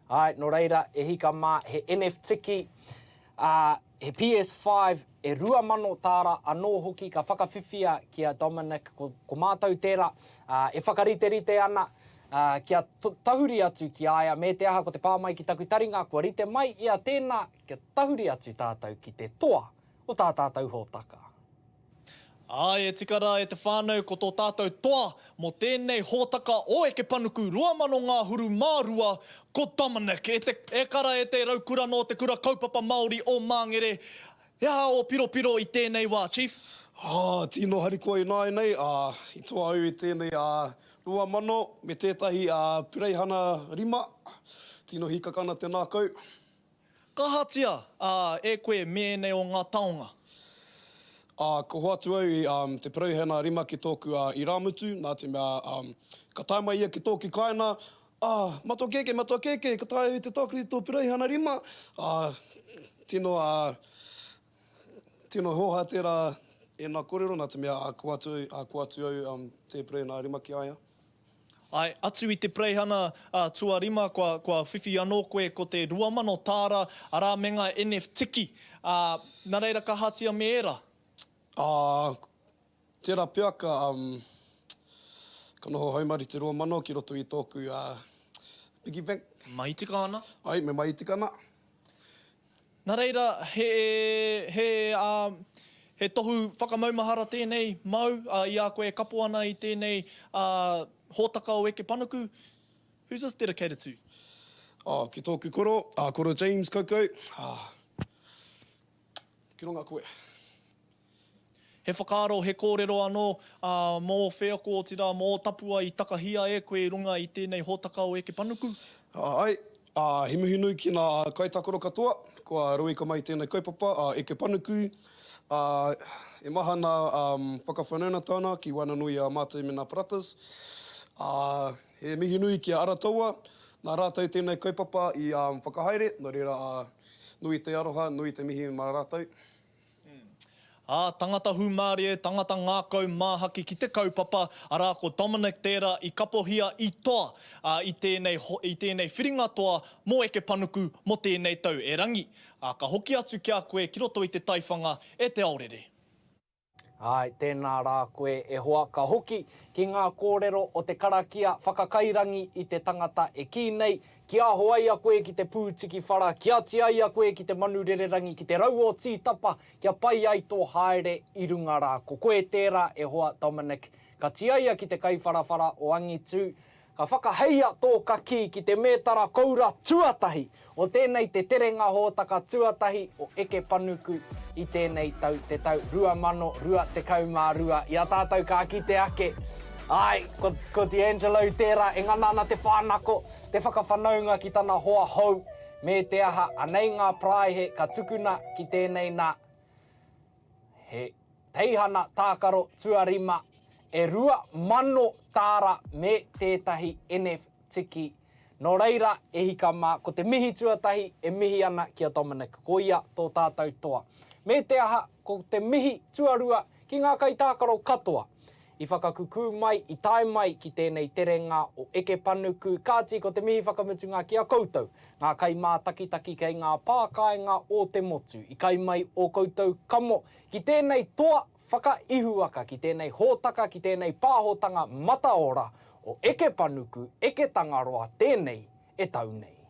Āe, nō reira, e hika mā, he NFTiki, ā, he PS5 e 2000 tāra anō hoki ka whakawhiwhia ki a Dominic, ko, ko mātou tērā, ā, e whakariterite ana, ā, kia tahuri atu ki a ia, me te aha ko te pā mai ki taku taringa, kua rite mai ia tēnā, kia tahuri atu tātou ki te toa o tā tātou hōtaka. Āe, e tika rā e te whānau ko tō tātou toa mō tēnei hōtaka o Eke Panuku 2000 ngāhuru mā rua, ko Dominic. E te, e kara e te raukura nō Te Kura Kaupapa Māori o Māngere. He aha ō piropiro i tēnei wā, Chief? Ā, tino harikoa ināianei, ā, i toa au i tēnei, ā, 2000 me tētahi, ā, pureihana rima. Tino hīkaka ana te ngākau. Ka ahatia, ā, e koe me ēnei o ngā taonga? Ā, ka hoatu au i, um, te Pereihana rima ki tōku, ā, irāmutu, nā te mea, um, ka tae mai ia ki tōku kāinga, ā, matua kēkē, matua kēkē, ka taea au te tākaro i tō Pereihana rima, ā, tino, ā, tino hōhā tērā ēnā kōrero, nā te mea, ā, ka hoatu au, ā, ka hoatu au, um, te Pereihana rima ki a ia. Āe, atu i te pereihana tuarima kua, kua whiwhi anō koe ko te 2000 tāra, arā me ngā NF tiki, ā, nā reira ka ahatia me ērā? Ā, tērā pea ka, um, ka noho haumaru te 2000 ki roto i tōku, ā, piggy bank. Mahi tika ana? Āe, me mahi tika ana. Nā reira, he, he, ā, he tohu whakamaumahara tēnei māu, ā, i a koe e kapo ana i tēnei, ā, hōtaka o Eke Panuku. Who's this dedicated to? Ā, ki tōku koro, ā, koro James koukou, ā, ki runga koe. He whakaaro, he kōrero anō, ā, mō ō wheako, otirā, mō ō tapuae i takahia e koe i runga i tēnei hōtaka o Eke Panuku? Āe, Ā, he mihi nui ki ngā kaitākaro katoa kua rauika mai i tēnei kaupapa, ā, eke panuku, ā, e maha ngā whakawhanaungatanga ki waenganui i a mātou me ngā Paratas. Ā, he mihi nui ki a Arataua, nā rātou tēnei kaupapa i whakahaere, nō reira, ā, nui te aroha, nui te mihi mā rātou. Ā, tangata hūmārie, tangata ngākau māhaki ki te kaupapa, arā ko Dominic tērā i kapohia i toa, ā, i tēnei, i tēnei whiringa toa mō Eke Panuku mō tēnei tau. Erangi, ā, ka hoki atu ki a koe ki roto i te taiwhanga e Te Aorere. Āe, tēnā rā koe e hoa, ka hoki ki ngā kōrero o te karakia whakakairangi i te tangata e kī nei, Kia hoaia koe ki te pūtiki whara, kia tiaia koe ki te manu rererangi, ki te rau o Tītapa, kia pai ai tō haere i runga rā. Ko koe tērā e hoa Dominic. Ka tiaia ki te kaiwharawhara o Angitū, ka whakaheia tō kakī ki te mētara koura tuatahi o tēnei te terenga hōtaka tuatahi o Eke Panuku i tēnei tau, te tau 2022. I a tātou ka kite ake, āe, ko, ko D'Angelo tērā e ngana ana te whānako, te whakawhanaunga ki tana hoa hou, me te aha, anei ngā paraihe ka tukuna ki tēnei nā, he teihana tākaro tuarima, e 2000 tāra me tētahi NF tiki. Nō reira, e hika mā, ko te mihi tuatahi e mihi ana ki a Dominic, ko ia tō tātou toa. Me te aha, ko te mihi tuarua ki ngā kaitākaro katoa i whakakukū mai, i tae mai ki tēnei terenga o Eke Panuku, kāti ko te mihi whakamutunga ki a koutou, ngā kaimātakitaki kei ngā pā kāinga o te motu, i kai mai ō koutou kamo ki tēnei toa whakaihuwaka, ki tēnei hōtaka, ki tēnei pāhotanga mataora o Eke Panuku, Eke Tangaroa tēnei e tau nei.